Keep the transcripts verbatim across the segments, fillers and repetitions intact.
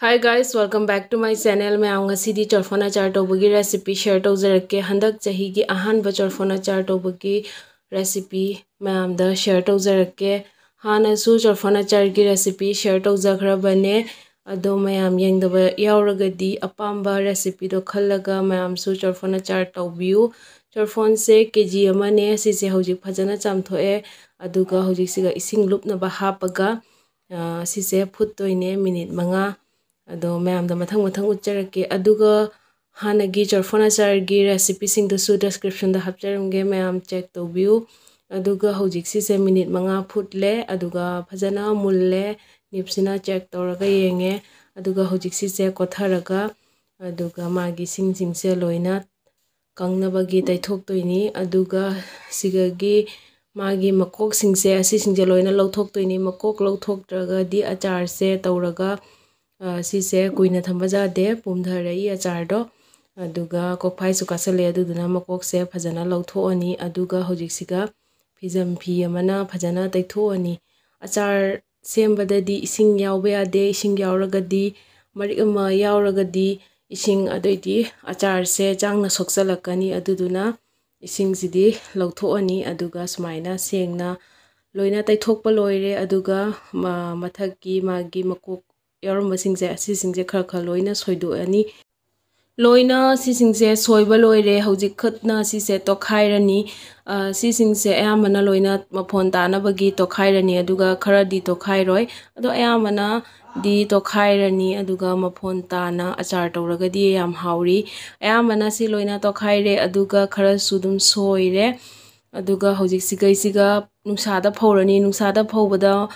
Hi guys, welcome back to my channel. ꯃꯌꯥꯝ, ꯉꯁꯤꯗꯤ ꯆꯣꯔꯐꯣꯟ ꯑꯆꯥꯔ ꯇꯧꯕꯒꯤ recipe share ꯇꯧꯖꯔꯛꯀꯦ꯫ ꯍꯟꯗꯛ ꯆꯍꯤꯒꯤ ꯑꯍꯥꯟꯕ ꯆꯣꯔꯐꯣꯟ ꯑꯆꯥꯔ ꯇꯧꯕꯒꯤ recipe ꯃꯌꯥꯝꯗ share ꯇꯧꯖꯔꯛꯀꯦ꯫ ꯍꯥꯟꯅꯁꯨ ꯆꯣꯔꯐꯣꯟ ꯑꯆꯥꯔꯒꯤ recipe share ꯇꯧꯖꯈ꯭ꯔꯕꯅꯦ꯫ ꯑꯗꯣ ꯃꯌꯥꯝ ꯌꯦꯡꯗꯕ ꯌꯥꯎꯔꯒꯗꯤ ꯑꯄꯥꯝꯕ recipeꯗꯣ ꯈꯜꯂꯒ ꯃꯌꯥꯝꯁꯨ ꯆꯣꯔꯐꯣꯟ ꯑꯆꯥꯔ ꯇꯧꯕꯤꯌꯨ꯫ ꯆꯣꯔꯐꯣꯟꯁꯦ ꯀꯦ ꯖꯤ ꯑꯃꯅꯦ꯫ ꯁꯤꯁꯦ ꯍꯧꯖꯤꯛ ꯐꯖꯅ ꯆꯥꯝꯊꯣꯛꯑꯦ꯫ ꯑꯗꯨꯒ ꯍꯧꯖꯤꯛꯁꯤꯒ ꯏꯁꯤꯡ ꯂꯨꯞꯅꯕ ꯍꯥꯞꯄꯒ, ꯑ, ꯁꯤꯁꯦ ꯐꯨꯠꯇꯣꯏꯅꯦ ꯃꯤꯅꯤꯠ ꯃꯉꯥ꯫ ꯑꯗꯣ ꯃꯌꯥꯝꯗ ꯃꯊꯪ ꯃꯊꯪ ꯎꯠꯆꯔꯛꯀꯦ꯫ ꯑꯗꯨꯒ ꯍꯥꯟꯅꯒꯤ ꯆꯣꯔꯐꯣꯟ ꯑꯆꯥꯔꯒꯤ recipeꯁꯤꯡꯗꯨꯁꯨ descriptionꯗ ꯍꯥꯞꯆꯔꯝꯒꯦ, ꯃꯌꯥꯝ check ꯇꯧꯕꯤꯌꯨ꯫ ꯑꯗꯨꯒ ꯍꯧꯖꯤꯛ ꯁꯤꯁꯦ ꯃꯤꯅꯤꯠ ꯃꯉꯥ ꯐꯨꯠꯂꯦ, ꯑꯗꯨꯒ ꯐꯖꯅ ꯃꯨꯜꯂꯦ꯫ ꯅꯤꯞꯁꯤꯅ check ꯇꯧꯔꯒ ꯌꯦꯡꯉꯦ꯫ ꯑꯗꯨꯒ ꯍꯧꯖꯤꯛ ꯁꯤꯁꯦ ꯀꯣꯠꯊꯔꯒ, ꯑꯗꯨꯒ ꯃꯥꯒꯤ ꯁꯤꯡꯁꯤꯡꯁꯦ ꯂꯣꯏꯅ ꯀꯪꯅꯕꯒꯤ ꯇꯩꯊꯣꯛꯇꯣꯏꯅꯤ꯫ ꯑꯗꯨꯒ ꯁꯤꯗꯒꯤ ꯃꯥꯒꯤ ꯃꯀꯣꯛꯁꯤꯡꯁꯦ, ꯑꯁꯤꯁꯤꯡꯁꯦ ꯂꯣꯏꯅ ꯂꯧꯊꯣꯛꯇꯣꯏꯅꯤ꯫ ꯃꯀꯣꯛ ꯂꯧꯊꯣꯛꯇ꯭ꯔꯒꯗꯤ ꯑꯆꯥꯔꯁꯦ ꯇꯧꯔꯒ, ꯑ, ꯁꯤꯁꯦ ꯀꯨꯏꯅ ꯊꯝꯕ ꯌꯥꯗꯦ, ꯄꯨꯝꯊꯔꯛꯏ ꯑꯆꯥꯔꯗꯣ꯫ ꯑꯗꯨꯒ ꯀꯣꯛꯐꯥꯏꯁꯨ ꯀꯥꯁꯜꯂꯦ, ꯑꯗꯨꯗꯨꯅ ꯃꯀꯣꯛꯁꯦ ꯐꯖꯅ ꯂꯧꯊꯣꯛꯑꯅꯤ꯫ ꯑꯗꯨꯒ ꯍꯧꯖꯤꯛꯁꯤꯒ ꯐꯤꯖꯝ ꯐꯤ ꯑꯃꯅ ꯐꯖꯅ ꯇꯩꯊꯣꯛꯑꯅꯤ꯫ ꯑꯆꯥꯔ ꯁꯦꯝꯕꯗꯗꯤ ꯏꯁꯤꯡ ꯌꯥꯎꯕ ꯌꯥꯗꯦ꯫ ꯏꯁꯤꯡ ꯌꯥꯎꯔꯒꯗꯤ, ꯃꯔꯤꯛ ꯑꯃ ꯌꯥꯎꯔꯒꯗꯤ, ꯏꯁꯤꯡ ꯑꯗꯩꯗꯤ ꯑꯆꯥꯔꯁꯦ ꯆꯥꯡꯅ ꯁꯣꯛꯆꯜꯂꯛꯀꯅꯤ꯫ ꯑꯗꯨꯗꯨꯅ ꯏꯁꯤꯡꯁꯤꯗꯤ ꯂꯧꯊꯣꯛꯑꯅꯤ꯫ ꯑꯗꯨꯒ ꯁꯨꯃꯥꯏꯅ ꯁꯦꯡꯅ ꯂꯣꯏꯅ ꯇꯩꯊꯣꯛꯄ ꯂꯣꯏꯔꯦ꯫ ꯑꯗꯨꯒ ꯃ-, ꯃꯊꯛꯀꯤ ꯃꯥꯒꯤ ꯃꯀꯣꯛ ꯌꯥꯎꯔꯝꯕꯁꯤꯡꯁꯦ, ꯑꯁꯤꯁꯤꯡꯁꯦ ꯈꯔ ꯈꯔ ꯂꯣꯏꯅ ꯁꯣꯏꯗꯣꯛꯑꯅꯤ꯫ ꯂꯣꯏꯅ ꯁꯤꯁꯤꯡꯁꯦ ꯁꯣꯏꯕ ꯂꯣꯏꯔꯦ꯫ ꯍꯧꯖꯤꯛ ꯈꯨꯠꯅ ꯁꯤꯁꯦ ꯇꯣꯠꯈꯥꯏꯔꯅꯤ꯫ ꯑ, ꯁꯤꯁꯤꯡꯁꯦ ꯑꯌꯥꯝꯕꯅ ꯂꯣꯏꯅ ꯃꯐꯣꯟ ꯇꯥꯅꯕꯒꯤ ꯇꯣꯠꯈꯥꯏꯔꯅꯤ, ꯑꯗꯨꯒ ꯈꯔꯗꯤ ꯇꯣꯠꯈꯥꯏꯔꯣꯏ꯫ ꯑꯗꯣ ꯑꯌꯥꯝꯕꯅꯗꯤ ꯇꯣꯠꯈꯥꯏꯔꯅꯤ, ꯑꯗꯨꯒ ꯃꯐꯣꯟ ꯇꯥꯅ ꯑꯆꯥꯔ ꯇꯧꯔꯒꯗꯤ ꯌꯥꯝ ꯍꯥꯎꯔꯤ꯫ ꯑꯌꯥꯝꯕꯅ ꯁꯤ ꯂꯣꯏꯅ ꯇꯣꯠꯈꯥꯏꯔꯦ, ꯑꯗꯨꯒ ꯈꯔꯁꯨ ꯑꯗꯨꯝ ꯁꯣꯏꯔꯦ꯫ ꯑꯗꯨꯒ ꯍꯧꯖꯤꯛ ꯁꯤꯒꯩꯁꯤꯒ ꯅꯨꯡꯁꯥꯗ ꯐꯧꯔꯅꯤ꯫ ꯅꯨꯡꯁꯥꯗ ꯐꯧꯕꯗ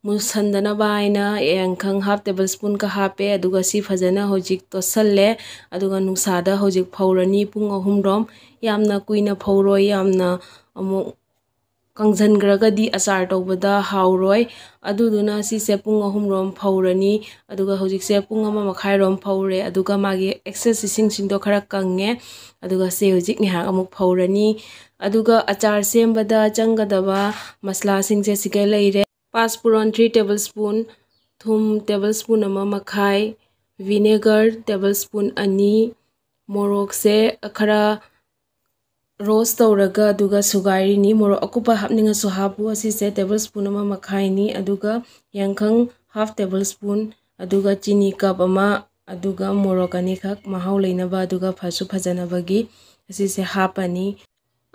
ꯃꯨꯁꯟꯗꯅꯕ ꯍꯥꯏꯅ ꯌꯥꯏꯉꯪ half table spoonꯒ ꯍꯥꯞꯄꯦ꯫ ꯑꯗꯨꯒ ꯁꯤ ꯐꯖꯅ ꯍꯧꯖꯤꯛ ꯇꯣꯠꯁꯜꯂꯦ꯫ ꯑꯗꯨꯒ ꯅꯨꯡꯁꯥꯗ ꯍꯧꯖꯤꯛ ꯐꯧꯔꯅꯤ ꯄꯨꯡ ꯑꯍꯨꯝꯔꯣꯝ꯫ ꯌꯥꯝꯅ ꯀꯨꯏꯅ ꯐꯧꯔꯣꯏ, ꯌꯥꯝꯅ ꯑꯃꯨꯛ ꯀꯪꯁꯟꯈ꯭ꯔꯒꯗꯤ ꯑꯆꯥꯔ ꯇꯧꯕꯗ ꯍꯥꯎꯔꯣꯏ꯫ ꯑꯗꯨꯗꯨꯅ ꯁꯤꯁꯦ ꯄꯨꯡ ꯑꯍꯨꯝꯔꯣꯝ ꯐꯧꯔꯅꯤ꯫ ꯑꯗꯨꯒ ꯍꯧꯖꯤꯛꯁꯦ ꯄꯨꯡ ꯑꯃ ꯃꯈꯥꯏꯔꯣꯝ ꯐꯧꯔꯦ꯫ ꯑꯗꯨꯒ ꯃꯥꯒꯤ excess ꯏꯁꯤꯡꯁꯤꯡꯗꯣ ꯈꯔ ꯀꯪꯉꯦ꯫ ꯑꯗꯨꯒ ꯁꯤ ꯍꯧꯖꯤꯛ ꯉꯥꯏꯍꯥꯛ ꯑꯃꯨꯛ ꯐꯧꯔꯅꯤ꯫ ꯑꯗꯨꯒ ꯑꯆꯥꯔ ꯁꯦꯝꯕꯗ ꯆꯪꯒꯗꯕ ꯃꯁꯂꯥꯁꯤꯡꯁꯦ ꯁꯤꯒꯩ ꯂꯩꯔꯦ꯫ ꯄꯥꯁꯄꯨꯔꯟ three table spoon, ꯊꯨꯝ ꯇꯦꯕꯜ ꯁ꯭ꯄꯨꯟ ꯑꯃ ꯃꯈꯥꯏ, ꯚꯤꯅꯦꯒꯔ ꯇꯦꯕꯜ ꯁ꯭ꯄꯨꯟ ꯑꯅꯤ, ꯃꯣꯔꯣꯛꯁꯦ ꯈꯔ ꯔꯣꯁ ꯇꯧꯔꯒ ꯑꯗꯨꯒ ꯁꯨꯒꯥꯏꯔꯤꯅꯤ꯫ ꯃꯣꯔꯣꯛ ꯑꯀꯨꯞꯄ ꯍꯥꯞꯅꯤꯡꯉꯁꯨ ꯍꯥꯞꯄꯨ꯫ ꯑꯁꯤꯁꯦ ꯇꯦꯕꯜ ꯁ꯭ꯄꯨꯟ ꯑꯃ ꯃꯈꯥꯏꯅꯤ꯫ ꯑꯗꯨꯒ ꯌꯥꯏꯉꯪ ꯍꯥꯐ ꯇꯦꯕꯜ ꯁ꯭ꯄꯨꯟ, ꯑꯗꯨꯒ ꯆꯤꯅꯤ ꯀꯞ ꯑꯃ, ꯑꯗꯨꯒ ꯃꯣꯔꯣꯛ ꯑꯅꯤꯈꯛ ꯃꯍꯥꯎ ꯂꯩꯅꯕ ꯑꯗꯨꯒ ꯐꯁꯨ ꯐꯖꯅꯕꯒꯤ ꯑꯁꯤꯁꯦ ꯍꯥꯞꯄꯅꯤ꯫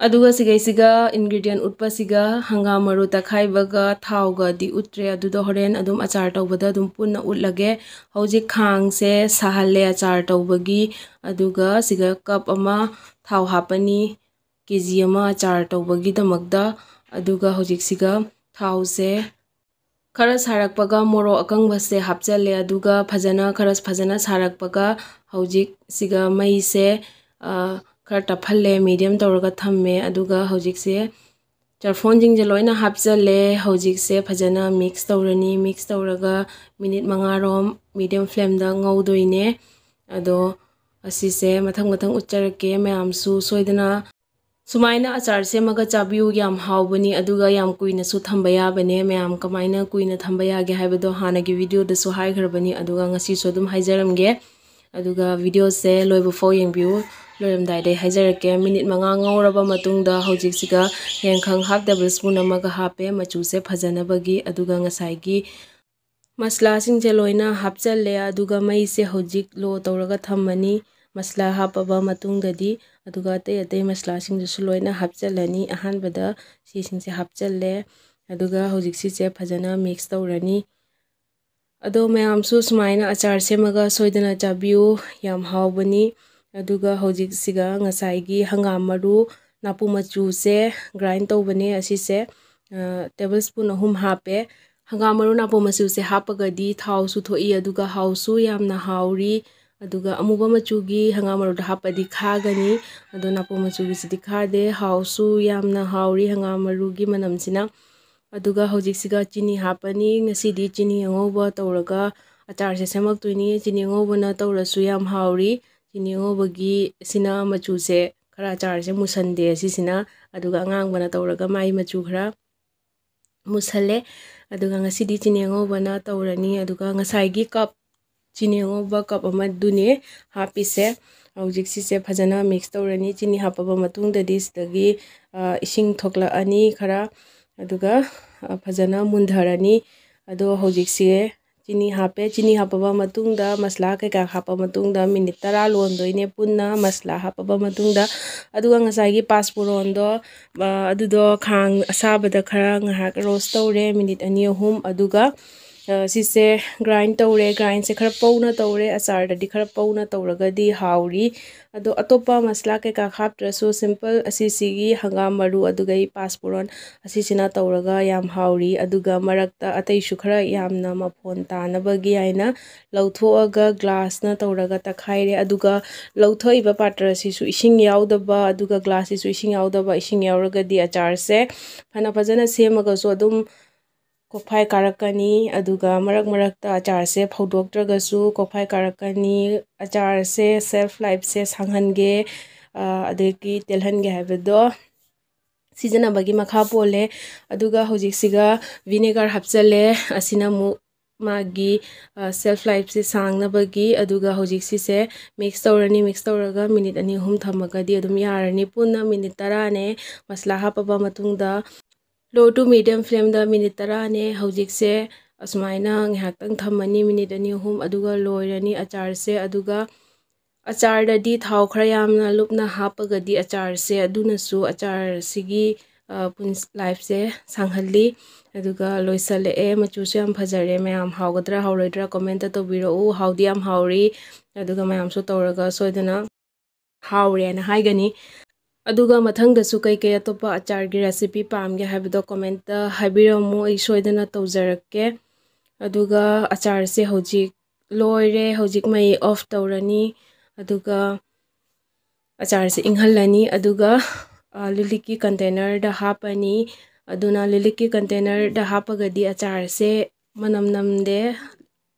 ꯑꯗꯨꯒ ꯁꯤꯒꯩꯁꯤꯒ ꯏꯟꯒ꯭ꯔꯤꯗꯤꯌꯦꯟ ꯎꯠꯄꯁꯤꯒ ꯍꯪꯒꯥꯝ ꯃꯔꯨ ꯇꯛꯈꯥꯏꯕꯒ ꯊꯥꯎꯒꯗꯤ ꯎꯠꯇ꯭ꯔꯦ, ꯑꯗꯨꯗꯣ ꯍꯣꯔꯦꯟ ꯑꯗꯨꯝ ꯑꯆꯥꯔ ꯇꯧꯕꯗ ꯑꯗꯨꯝ ꯄꯨꯟꯅ ꯎꯠꯂꯒꯦ꯫ ꯍꯧꯖꯤꯛ ꯈꯥꯡꯁꯦ ꯁꯥꯍꯜꯂꯦ ꯑꯆꯥꯔ ꯇꯧꯕꯒꯤ, ꯑꯗꯨꯒ ꯁꯤꯒ ꯀꯞ ꯑꯃ ꯊꯥꯎ ꯍꯥꯞꯄꯅꯤ, ꯀꯦ ꯖꯤ ꯑꯃ ꯑꯆꯥꯔ ꯇꯧꯕꯒꯤꯗꯃꯛꯇ꯫ ꯑꯗꯨꯒ ꯍꯧꯖꯤꯛꯁꯤꯒ ꯊꯥꯎꯁꯦ ꯈꯔ ꯁꯥꯔꯛꯄꯒ ꯃꯣꯔꯣꯛ ꯑꯀꯪꯕꯁꯦ ꯍꯥꯞꯆꯜꯂꯦ, ꯑꯗꯨꯒ ꯐꯖꯅ, ꯈꯔ ꯐꯖꯅ ꯁꯥꯔꯛꯄꯒ ꯍꯧꯖꯤꯛ ꯁꯤꯒ ꯃꯩꯁꯦ, ꯑ, ꯈꯔ ꯇꯞꯍꯜꯂꯦ, ꯃꯤꯗꯤꯌꯝ ꯇꯧꯔꯒ ꯊꯝꯃꯦ꯫ ꯑꯗꯨꯒ ꯍꯧꯖꯤꯛꯁꯦ ꯆꯔꯐꯣꯟꯁꯤꯡꯁꯦ ꯂꯣꯏꯅ ꯍꯥꯞꯆꯜꯂꯦ꯫ ꯍꯧꯖꯤꯛꯁꯦ ꯐꯖꯅ ꯃꯤꯛꯁ ꯇꯧꯔꯅꯤ꯫ ꯃꯤꯛꯁ ꯇꯧꯔꯒ ꯃꯤꯅꯤꯠ ꯃꯉꯥꯔꯣꯝ ꯃꯤꯗꯤꯌꯝ ꯐ꯭ꯂꯦꯝꯗ ꯉꯧꯗꯣꯏꯅꯦ꯫ ꯑꯗꯣ ꯑꯁꯤꯁꯦ ꯃꯊꯪ ꯃꯊꯪ ꯎꯠꯆꯔꯛꯀꯦ꯫ ꯃꯌꯥꯝꯁꯨ ꯁꯣꯏꯗꯅ ꯁꯨꯃꯥꯏꯅ ꯑꯆꯥꯔ ꯁꯦꯝꯃꯒ ꯆꯥꯕꯤꯌꯨ, ꯌꯥꯝ ꯍꯥꯎꯕꯅꯤ, ꯑꯗꯨꯒ ꯌꯥꯝ ꯀꯨꯏꯅꯁꯨ ꯊꯝꯕ ꯌꯥꯕꯅꯦ꯫ ꯃꯌꯥꯝ ꯀꯃꯥꯏꯅ ꯀꯨꯏꯅ ꯊꯝꯕ ꯌꯥꯒꯦ ꯍꯥꯏꯕꯗꯣ ꯍꯥꯟꯅꯒꯤ ꯚꯤꯗꯤꯑꯣꯗꯁꯨ ꯍꯥꯏꯈ꯭ꯔꯕꯅꯤ, ꯑꯗꯨꯒ ꯉꯁꯤꯁꯨ ꯑꯗꯨꯝ ꯍꯥꯏꯖꯔꯝꯒꯦ꯫ ꯑꯗꯨꯒ ꯚꯤꯗꯤꯑꯣꯁꯦ ꯂꯣꯏꯕ ꯐꯥꯎ ꯌꯦꯡꯕꯤꯌꯨ, ꯂꯣꯏꯔꯝꯗꯥꯏꯗ ꯑꯩ ꯍꯥꯏꯖꯔꯛꯀꯦ꯫ ꯃꯤꯅꯤꯠ ꯃꯉꯥ ꯉꯧꯔꯕ ꯃꯇꯨꯡꯗ ꯍꯧꯖꯤꯛꯁꯤꯒ ꯌꯥꯏꯉꯪ ꯍꯥꯐ ꯇꯦꯕꯜ ꯁ꯭ꯄꯨꯟ ꯑꯃꯒ ꯍꯥꯞꯄꯦ, ꯃꯆꯨꯁꯦ ꯐꯖꯅꯕꯒꯤ꯫ ꯑꯗꯨꯒ ꯉꯁꯥꯏꯒꯤ ꯃꯁꯂꯥꯁꯤꯡꯁꯦ ꯂꯣꯏꯅ ꯍꯥꯞꯆꯜꯂꯦ, ꯑꯗꯨꯒ ꯃꯩꯁꯦ ꯍꯧꯖꯤꯛ ꯂꯣ ꯇꯧꯔꯒ ꯊꯝꯃꯅꯤ꯫ ꯃꯁꯂꯥ ꯍꯥꯞꯄꯕ ꯃꯇꯨꯡꯗꯗꯤ, ꯑꯗꯨꯒ ꯑꯇꯩ ꯑꯇꯩ ꯃꯁꯂꯥꯁꯤꯡꯗꯨꯁꯨ ꯂꯣꯏꯅ ꯍꯥꯞꯆꯜꯂꯅꯤ꯫ ꯑꯍꯥꯟꯕꯗ ꯁꯤꯁꯤꯡꯁꯦ ꯍꯥꯞꯆꯜꯂꯦ, ꯑꯗꯨꯒ ꯍꯧꯖꯤꯛ ꯁꯤꯁꯦ ꯐꯖꯅ ꯃꯤꯛꯁ ꯇꯧꯔꯅꯤ꯫ ꯑꯗꯣ ꯃꯌꯥꯝꯁꯨ ꯁꯨꯃꯥꯏꯅ ꯑꯆꯥꯔ ꯁꯦꯝꯃꯒ ꯁꯣꯏꯗꯅ ꯆꯥꯕꯤꯌꯨ, ꯌꯥꯝ ꯍꯥꯎꯕꯅꯤ꯫ ꯑꯗꯨꯒ ꯍꯧꯖꯤꯛꯁꯤꯒ ꯉꯁꯥꯏꯒꯤ ꯍꯪꯒꯥꯝ ꯃꯔꯨ ꯅꯥꯄꯨ ꯃꯆꯨꯁꯦ ꯒ꯭ꯔꯥꯏꯟ ꯇꯧꯕꯅꯦ, ꯑꯁꯤꯁꯦ, ꯑ, ꯇꯦꯕꯜ ꯁ꯭ꯄꯨꯟ ꯑꯍꯨꯝ ꯍꯥꯞꯄꯦ꯫ ꯍꯪꯒꯥꯝ ꯃꯔꯨ ꯅꯥꯄꯨ ꯃꯆꯨꯁꯦ ꯍꯥꯞꯄꯒꯗꯤ ꯊꯥꯎꯁꯨ ꯊꯣꯛꯏ, ꯑꯗꯨꯒ ꯍꯥꯎꯁꯨ ꯌꯥꯝꯅ ꯍꯥꯎꯔꯤ꯫ ꯑꯗꯨꯒ ꯑꯃꯨꯕ ꯃꯆꯨꯒꯤ ꯍꯪꯒꯥꯝ ꯃꯔꯨꯗꯣ ꯍꯥꯞꯄꯗꯤ ꯈꯥꯒꯅꯤ, ꯑꯗꯣ ꯅꯥꯄꯨ ꯃꯆꯨꯒꯤꯁꯤꯗꯤ ꯈꯥꯗꯦ꯫ ꯍꯥꯎꯁꯨ ꯌꯥꯝꯅ ꯍꯥꯎꯔꯤ ꯍꯪꯒꯥꯝ ꯃꯔꯨꯒꯤ ꯃꯅꯝꯁꯤꯅ꯫ ꯑꯗꯨꯒ ꯍꯧꯖꯤꯛꯁꯤꯒ ꯆꯤꯅꯤ ꯍꯥꯞꯄꯅꯤ꯫ ꯉꯁꯤꯗꯤ ꯆꯤꯅꯤ ꯑꯉꯧꯕ ꯇꯧꯔꯒ ꯑꯆꯥꯔꯁꯦ ꯁꯦꯝꯃꯛꯇꯣꯏꯅꯤ꯫ ꯆꯤꯅꯤ ꯑꯉꯧꯕꯅ ꯇꯧꯔꯁꯨ ꯌꯥꯝ ꯍꯥꯎꯔꯤ꯫ ꯆꯤꯅꯤ ꯑꯉꯧꯕꯒꯤ ꯁꯤꯅ ꯃꯆꯨꯁꯦ ꯈꯔ ꯑꯆꯥꯔꯁꯦ ꯃꯨꯁꯟꯗꯦ ꯑꯁꯤꯁꯤꯅ, ꯑꯗꯨꯒ ꯑꯉꯥꯡꯕꯅ ꯇꯧꯔꯒ ꯃꯥꯏ ꯃꯆꯨ ꯈꯔ ꯃꯨꯁꯜꯂꯦ꯫ ꯑꯗꯨꯒ ꯉꯁꯤꯗꯤ ꯆꯤꯅꯤ ꯑꯉꯧꯕꯅ ꯇꯧꯔꯅꯤ꯫ ꯑꯗꯨꯒ ꯉꯁꯥꯏꯒꯤ ꯀꯞ, ꯆꯤꯅꯤ ꯑꯉꯧꯕ ꯀꯞ ꯑꯃꯗꯨꯅꯦ ꯍꯥꯞꯄꯤꯁꯦ꯫ ꯍꯧꯖꯤꯛ ꯁꯤꯁꯦ ꯐꯖꯅ ꯃꯤꯛꯁ ꯇꯧꯔꯅꯤ꯫ ꯆꯤꯅꯤ ꯍꯥꯞꯄꯕ ꯃꯇꯨꯡꯗꯗꯤ ꯁꯤꯗꯒꯤ, ꯑ, ꯏꯁꯤꯡ ꯊꯣꯛꯂꯛꯑꯅꯤ ꯈꯔ, ꯑꯗꯨꯒ, ꯑ, ꯐꯖꯅ ꯃꯨꯟꯊꯔꯅꯤ꯫ ꯑꯗꯣ ꯍꯧꯖꯤꯛꯁꯦ ꯆꯤꯅꯤ ꯍꯥꯞꯄꯦ꯫ ꯆꯤꯅꯤ ꯍꯥꯞꯄꯕ ꯃꯇꯨꯡꯗ, ꯃꯁꯂꯥ ꯀꯩꯀꯥ ꯍꯥꯞꯄ ꯃꯇꯨꯡꯗ ꯃꯤꯅꯤꯠ ꯇꯔꯥ ꯂꯣꯟꯗꯣꯏꯅꯦ ꯄꯨꯟꯅ ꯃꯁꯂꯥ ꯍꯥꯞꯄꯕ ꯃꯇꯨꯡꯗ꯫ ꯑꯗꯨꯒ ꯉꯁꯥꯏꯒꯤ ꯄꯥꯁꯄꯨꯔꯣꯟꯗꯣ, ꯑ, ꯑꯗꯨꯗꯣ ꯈꯥꯡ ꯑꯁꯥꯕꯗ ꯈꯔ ꯉꯥꯏꯍꯥꯛ ꯔꯣꯁ ꯇꯧꯔꯦ, ꯃꯤꯅꯤꯠ ꯑꯅꯤ ꯑꯍꯨꯝ꯫ ꯑꯗꯨꯒ, ꯑ, ꯁꯤꯁꯦ ꯒ꯭ꯔꯥꯏꯟ ꯇꯧꯔꯦ꯫ ꯒ꯭ꯔꯥꯏꯟꯁꯦ ꯈꯔ ꯄꯧꯅ ꯇꯧꯔꯦ, ꯑꯆꯥꯔꯗꯗꯤ ꯈꯔ ꯄꯧꯅ ꯇꯧꯔꯒꯗꯤ ꯍꯥꯎꯔꯤ꯫ ꯑꯗꯣ ꯑꯇꯣꯞꯄ ꯃꯁꯂꯥ ꯀꯩꯀꯥ ꯍꯥꯞꯇ꯭ꯔꯁꯨ ꯁꯤꯝꯄꯜ ꯑꯁꯤꯁꯤꯒꯤ ꯍꯪꯒꯥꯝ ꯃꯔꯨ ꯑꯗꯨꯒ ꯄꯥꯁꯄꯨꯔꯣꯟ ꯑꯁꯤꯁꯤꯅ ꯇꯧꯔꯒ ꯌꯥꯝ ꯍꯥꯎꯔꯤ꯫ ꯑꯗꯨꯒ ꯃꯔꯛꯇ ꯑꯇꯩꯁꯨ ꯈꯔ ꯌꯥꯝꯅ ꯃꯐꯣꯟ ꯇꯥꯅꯕꯒꯤ ꯍꯥꯏꯅ ꯂꯧꯊꯣꯛꯑꯒ ꯒ꯭ꯂꯥꯁꯅ ꯇꯧꯔꯒ ꯇꯛꯈꯥꯏꯔꯦ꯫ ꯑꯗꯨꯒ ꯂꯧꯊꯣꯛꯏꯕ ꯄꯥꯇ꯭ꯔ ꯑꯁꯤꯁꯨ ꯏꯁꯤꯡ ꯌꯥꯎꯗꯕ, ꯑꯗꯨꯒ ꯒ꯭ꯂꯥꯁꯁꯤꯁꯨ ꯏꯁꯤꯡ ꯌꯥꯎꯗꯕ꯫ ꯏꯁꯤꯡ ꯌꯥꯎꯔꯒꯗꯤ ꯑꯆꯥꯔꯁꯦ ꯐꯅ ꯐꯖꯅ ꯁꯦꯝꯃꯒꯁꯨ ꯑꯗꯨꯝ ꯀꯣꯛꯐꯥꯏ ꯀꯥꯔꯛꯀꯅꯤ꯫ ꯑꯗꯨꯒ ꯃꯔꯛ ꯃꯔꯛꯇ ꯑꯆꯥꯔꯁꯦ ꯐꯧꯗꯣꯛꯇ꯭ꯔꯒꯁꯨ ꯀꯣꯛꯐꯥꯏ ꯀꯥꯔꯛꯀꯅꯤ꯫ ꯑꯆꯥꯔꯁꯦ ꯁꯦꯜꯐ ꯂꯥꯏꯐꯁꯦ ꯁꯥꯡꯍꯟꯒꯦ, ꯑ, ꯑꯗꯒꯤ ꯇꯦꯜꯍꯟꯒꯦ ꯍꯥꯏꯕꯗꯣ ꯁꯤꯖꯤꯟꯅꯕꯒꯤ ꯃꯈꯥ ꯄꯣꯜꯂꯦ꯫ ꯑꯗꯨꯒ ꯍꯧꯖꯤꯛꯁꯤꯒ ꯚꯤꯅꯦꯒꯔ ꯍꯥꯞꯆꯜꯂꯦ꯫ ꯑꯁꯤꯅ ꯑꯃꯨꯛ ꯃꯥꯒꯤ, ꯑ, ꯁꯦꯜꯐ ꯂꯥꯏꯐꯁꯦ ꯁꯥꯡꯅꯕꯒꯤ꯫ ꯑꯗꯨꯒ ꯍꯧꯖꯤꯛ ꯁꯤꯁꯦ ꯃꯤꯛꯁ ꯇꯧꯔꯅꯤ꯫ ꯃꯤꯛꯁ ꯇꯧꯔꯒ ꯃꯤꯅꯤꯠ ꯑꯅꯤ ꯑꯍꯨꯝ ꯊꯝꯃꯒꯗꯤ ꯑꯗꯨꯝ ꯌꯥꯔꯅꯤ꯫ ꯄꯨꯟꯅ ꯃꯤꯅꯤꯠ ꯇꯔꯥꯅꯦ ꯃꯁꯂꯥ ꯍꯥꯞꯄꯕ ꯃꯇꯨꯡꯗ꯫ Low to medium flame ꯗ ꯃꯤꯅꯤꯠ ꯇꯔꯥꯅꯦ꯫ ꯍꯧꯖꯤꯛꯁꯦ ꯑꯁꯨꯃꯥꯏꯅ ꯉꯥꯏꯍꯥꯛꯇꯪ ꯊꯝꯃꯅꯤ, ꯃꯤꯅꯤꯠ ꯑꯅꯤ ꯑꯍꯨꯝ, ꯑꯗꯨꯒ ꯂꯣꯏꯔꯅꯤ ꯑꯆꯥꯔꯁꯦ꯫ ꯑꯗꯨꯒ ꯑꯆꯥꯔꯗꯗꯤ ꯊꯥꯎ ꯈꯔ ꯌꯥꯝꯅ ꯂꯨꯞꯅ ꯍꯥꯞꯄꯒꯗꯤ ꯑꯆꯥꯔꯁꯦ, ꯑꯗꯨꯅꯁꯨ ꯑꯆꯥꯔꯁꯤꯒꯤ, ꯑ, ꯄꯨꯟꯁ-, ꯂꯥꯏꯐꯁꯦ ꯁꯥꯡꯍꯜꯂꯤ꯫ ꯑꯗꯨꯒ ꯂꯣꯏꯁꯜꯂꯛꯑꯦ꯫ ꯃꯆꯨꯁꯨ ꯌꯥꯝ ꯐꯖꯔꯦ꯫ ꯃꯌꯥꯝ ꯍꯥꯎꯒꯗ꯭ꯔꯥ ꯍꯥꯎꯔꯣꯏꯗ꯭ꯔꯥ ꯀꯣꯃꯦꯟꯇ ꯇꯧꯕꯤꯔꯛꯎ꯫ ꯍꯥꯎꯗꯤ ꯌꯥꯝ ꯍꯥꯎꯔꯤ꯫ ꯑꯗꯨꯒ ꯃꯌꯥꯝꯁꯨ ꯇꯧꯔꯒ ꯁꯣꯏꯗꯅ ꯍꯥꯎꯔꯦꯅ ꯍꯥꯏꯒꯅꯤ꯫ ꯑꯗꯨꯒ ꯃꯊꯪꯗꯁꯨ ꯀꯩꯀꯩ ꯑꯇꯣꯞꯄ ꯑꯆꯥꯔꯒꯤ ꯔꯦꯁꯤꯄꯤ ꯄꯥꯝꯒꯦ ꯍꯥꯏꯕꯗꯣ ꯀꯣꯃꯦꯟꯇ ꯍꯥꯏꯕꯤꯔꯝꯃꯨ, ꯑꯩ ꯁꯣꯏꯗꯅ ꯇꯧꯖꯔꯛꯀꯦ꯫ ꯑꯗꯨꯒ ꯑꯆꯥꯔꯁꯦ ꯍꯧꯖꯤꯛ ꯂꯣꯏꯔꯦ꯫ ꯍꯧꯖꯤꯛ ꯃꯩ ꯑꯣꯐ ꯇꯧꯔꯅꯤ꯫ ꯑꯗꯨꯒ ꯑꯆꯥꯔꯁꯦ ꯏꯪꯍꯜꯂꯅꯤ꯫ ꯑꯗꯨꯒ, ꯑ, ꯂꯤꯛꯂꯤꯛꯀꯤ ꯀꯟꯇꯦꯅꯔꯗ ꯍꯥꯞꯄꯅꯤ꯫ ꯑꯗꯨꯅ ꯂꯤꯛꯂꯤꯛꯀꯤ ꯀꯟꯇꯦꯅꯔꯗ ꯍꯥꯞꯄꯒꯗꯤ ꯑꯆꯥꯔꯁꯦ ꯃꯅꯝ ꯅꯝꯗꯦ꯫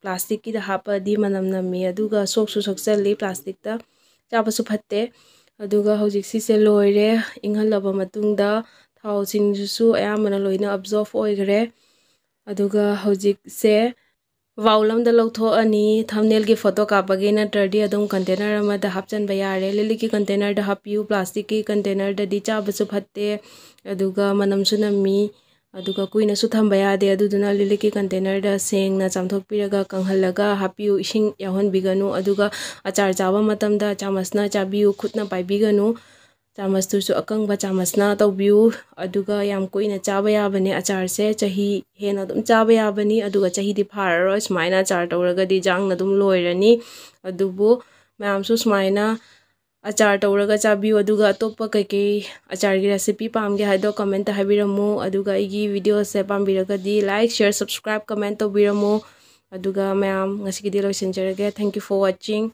ꯄ꯭ꯂꯥꯁꯇꯤꯛꯀꯤꯗ ꯍꯥꯞꯄꯗꯤ ꯃꯅꯝ ꯅꯝꯃꯤ, ꯑꯗꯨꯒ ꯁꯣꯛꯁꯨ ꯁꯣꯛꯆꯜꯂꯤ꯫ ꯄ꯭ꯂꯥꯁꯇꯤꯛꯇ ꯆꯥꯕꯁꯨ ꯐꯠꯇꯦ꯫ ꯑꯗꯨꯒ ꯍꯧꯖꯤꯛ ꯁꯤꯁꯦ ꯂꯣꯏꯔꯦ꯫ ꯏꯪꯍꯜꯂꯕ ꯃꯇꯨꯡꯗ ꯊꯥꯎꯁꯤꯡꯁꯤꯁꯨ ꯑꯌꯥꯝꯕꯅ ꯂꯣꯏꯅ ꯑꯦꯕꯖꯣꯔꯞ ꯑꯣꯏꯈ꯭ꯔꯦ꯫ ꯑꯗꯨꯒ ꯍꯧꯖꯤꯛꯁꯦ ꯕꯥꯎꯜ ꯑꯃꯗ ꯂꯧꯊꯣꯛꯑꯅꯤ꯫ ꯊꯝꯅꯦꯜꯒꯤ ꯐꯣꯇꯣ ꯀꯥꯞꯄꯒꯤ ꯅꯠꯇ꯭ꯔꯗꯤ ꯑꯗꯨꯝ ꯀꯟꯇꯦꯅꯔ ꯑꯃꯗ ꯍꯥꯞꯆꯤꯟꯕ ꯌꯥꯔꯦ꯫ ꯂꯤꯛꯂꯤꯛꯀꯤ ꯀꯟꯇꯦꯅꯔꯗ ꯍꯥꯞꯄꯤꯌꯨ, ꯄ꯭ꯂꯥꯁꯇꯤꯛꯀꯤ ꯀꯟꯇꯦꯅꯔꯗꯗꯤ ꯆꯥꯕꯁꯨ ꯐꯠꯇꯦ, ꯑꯗꯨꯒ ꯃꯅꯝꯁꯨ ꯅꯝꯃꯤ, ꯑꯗꯨꯒ ꯀꯨꯏꯅꯁꯨ ꯊꯝꯕ ꯌꯥꯗꯦ꯫ ꯑꯗꯨꯗꯨꯅ ꯂꯤꯛꯂꯤꯛꯀꯤ ꯀꯟꯇꯦꯅꯔꯗ ꯁꯦꯡꯅ ꯆꯥꯝꯊꯣꯛꯄꯤꯔꯒ ꯀꯪꯍꯜꯂꯒ ꯍꯥꯞꯄꯤꯌꯨ, ꯏꯁꯤꯡ ꯌꯥꯎꯍꯟꯕꯤꯒꯅꯨ꯫ ꯑꯗꯨꯒ ꯑꯆꯥꯔ ꯆꯥꯕ ꯃꯇꯝꯗ ꯆꯥꯃꯁꯅ ꯆꯥꯕꯤꯌꯨ, ꯈꯨꯠꯅ ꯄꯥꯏꯕꯤꯒꯅꯨ꯫ ꯆꯥꯃꯁꯇꯨꯁꯨ ꯑꯀꯪꯕ ꯆꯥꯃꯁꯅ ꯇꯧꯕꯤꯌꯨ꯫ ꯑꯗꯨꯒ ꯌꯥꯝ ꯀꯨꯏꯅ ꯆꯥꯕ ꯌꯥꯕꯅꯦ ꯑꯆꯥꯔꯁꯦ, ꯆꯍꯤ ꯍꯦꯟꯅ ꯑꯗꯨꯝ ꯆꯥꯕ ꯌꯥꯕꯅꯤ꯫ ꯑꯗꯨꯒ ꯆꯍꯤꯗꯤ ꯐꯥꯔꯔꯣꯏ, ꯁꯨꯃꯥꯏꯅ ꯑꯆꯥꯔ ꯇꯧꯔꯒꯗꯤ ꯖꯥꯡꯅ ꯑꯗꯨꯝ ꯂꯣꯏꯔꯅꯤ꯫ ꯑꯗꯨꯕꯨ ꯃꯌꯥꯝꯁꯨ ꯁꯨꯃꯥꯏꯅ ꯑꯆꯥꯔ ꯇꯧꯔꯒ ꯆꯥꯕꯤꯌꯨ꯫ ꯑꯗꯨꯒ ꯑꯇꯣꯞꯄ ꯀꯩꯀꯩ ꯑꯆꯥꯔꯒꯤ ꯔꯦꯁꯤꯄꯤ ꯄꯥꯝꯒꯦ ꯍꯥꯏꯗꯣ ꯀꯃꯦꯟꯇ ꯍꯥꯏꯕꯤꯔꯝꯃꯨ꯫ ꯑꯗꯨꯒ ꯑꯩꯒꯤ ꯚꯤꯗꯤꯑꯣꯁꯦ ꯄꯥꯝꯕꯤꯔꯒꯗꯤ ꯂꯥꯏꯛ, ꯁꯤꯌꯔ, ꯁꯕꯁꯀ꯭ꯔꯥꯏꯕ, ꯀꯃꯦꯟ ꯇꯧꯕꯤꯔꯝꯃꯨ꯫ ꯑꯗꯨꯒ ꯃꯌꯥꯝ, ꯉꯁꯤꯒꯤꯗꯤ ꯂꯣꯏꯁꯤꯟꯖꯔꯒꯦ꯫ Thank you for watching.